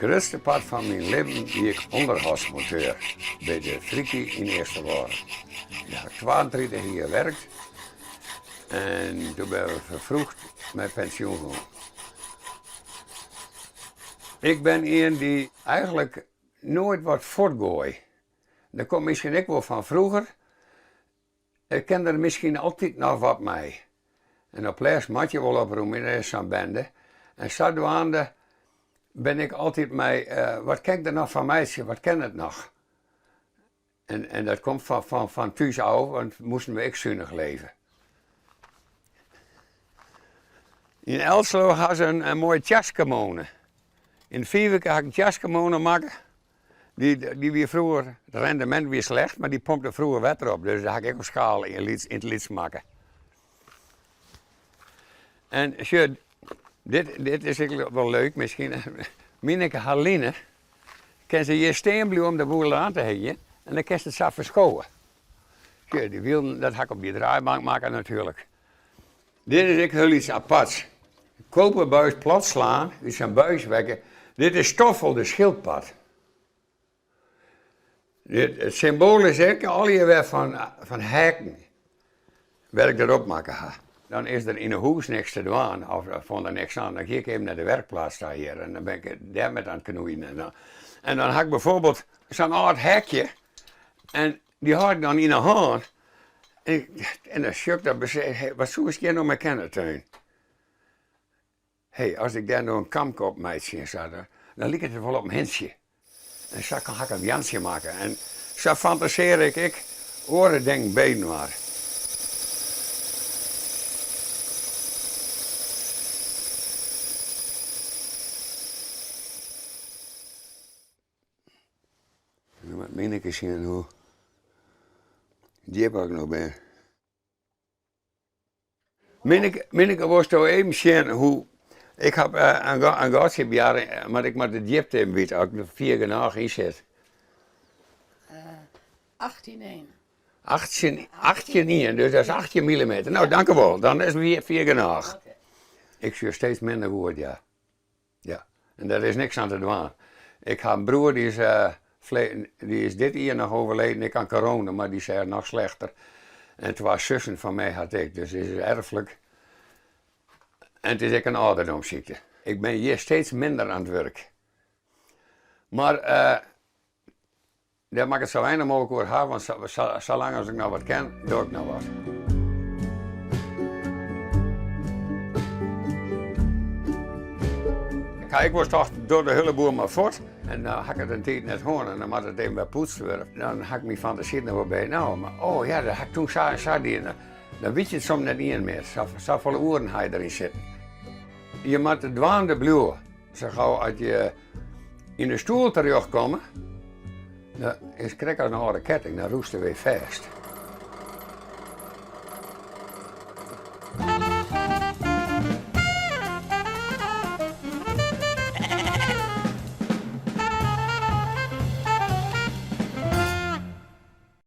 grutste part fan myn libben wie ik ûnderhâldsmonteur by de Friki yn Easterwâlde. Dêr ha ik 32 jier werkt en doe bin ik ferfroegd mei pensjoen gien. Ik bin ien dy't eigenlik noait wat fuortgoai. Dat komt miskien ek wol fan froeger. Ik kin der miskien altyd noch wat mei. En op lêst moat je wol oprûmje, dat is sa'n bende. En sadwaande bin ik altyd mei, wat kin ik der noch fan meitsje, wat kin it noch? En dat komt fan thús ôf, want moasten we ek sunich leve. Yn Elslo ha se in moaie tsjaskemûne. Yn Fiverke ha ik in tsjaskemûne makke. Dy wie froeger, it rendemint wie slecht, mar dy pompte froeger wetter op, dus dat ha ik ek op skaal yn it lyts makke. En sjoch, dit, dit is ek wol leuk miskien. Mineke har line, kin se hjir stean bliuwe om de boel oan te hingjen en dan kinst it sa ferskowe. Sjoch, dy wielen, dat ha ik op dy draaibank makke natuerlik. Dit is ek hiel iets aparts. Koperbuis plat slaan, út sa'n buis wekke. Dit is Stoffel de schildpad. Dit, it symboal is ek allegear wer fan, fan heakken, wêr't ik dat op makke ha. Dan is der yn 'e hûs niks te dwaan of fûn der niks oan, dan gie ik even nei de werkplaats ta hjir en dan bin ik dêr met aan it knoeien en dan, en dan ha ik bijvoorbeeld sa'n âld hekje en dy hâld ik dan yn 'e hân en dan sjoch ik dat besef, wat soest hjir no mei kinne, Teun? Hé, as ik dêr no in kamke op meitsje en sa, dan liket it wol op in hintsje. En sa ha ik in Jantsje makke. En sa fantasearje ik ek oare dingen byinoar. No moat Mineke sjen hoe djip ik no bin. Mineke, Mineke, wolsto even sjen hoe. Ik ha in gatsje boarre, mar ik moat de djipte even witte, as ik der fier genôch yn sit. 18 1. 18, 18 1, dus dat is 18 millimeter. No, dankewol, dan is it fier genôch. Ik sjoch steeds minder goed, ja. Ja, en dêr is niks oan te dwaan. Ik ha in broer dy is, dy is dit jier noch overleden, ek aan corona, mar dy seach noch slechter. En twa sussen fan my hat ek, dus it is erflik. En it is ek in âlderdomssykte. Ik bin hjir steeds minder oan it wurk. Mar dêr moat ik it sa weinich mooglik oer ha, want sa lang as ik noch wat kin, doch ik noch wat. Ik ha ek wolris tocht, doch de hiele boel mar fuort. En dan ha ik it in tiid net hân en dan moat it even wer poetst wurde. Dan ha ik myn fantasy noch wol by. No, mar oh ja, dat ha ik toen sa en sa dien. Dan wit je it soms net ien mear. Safolle oeren ha je deryn sitten. Je moatte dwaande bliuwe. Sa gau as je yn de stoel terjocht komme, dan is krekt as in âlde ketting, dan rûst er wer fêst.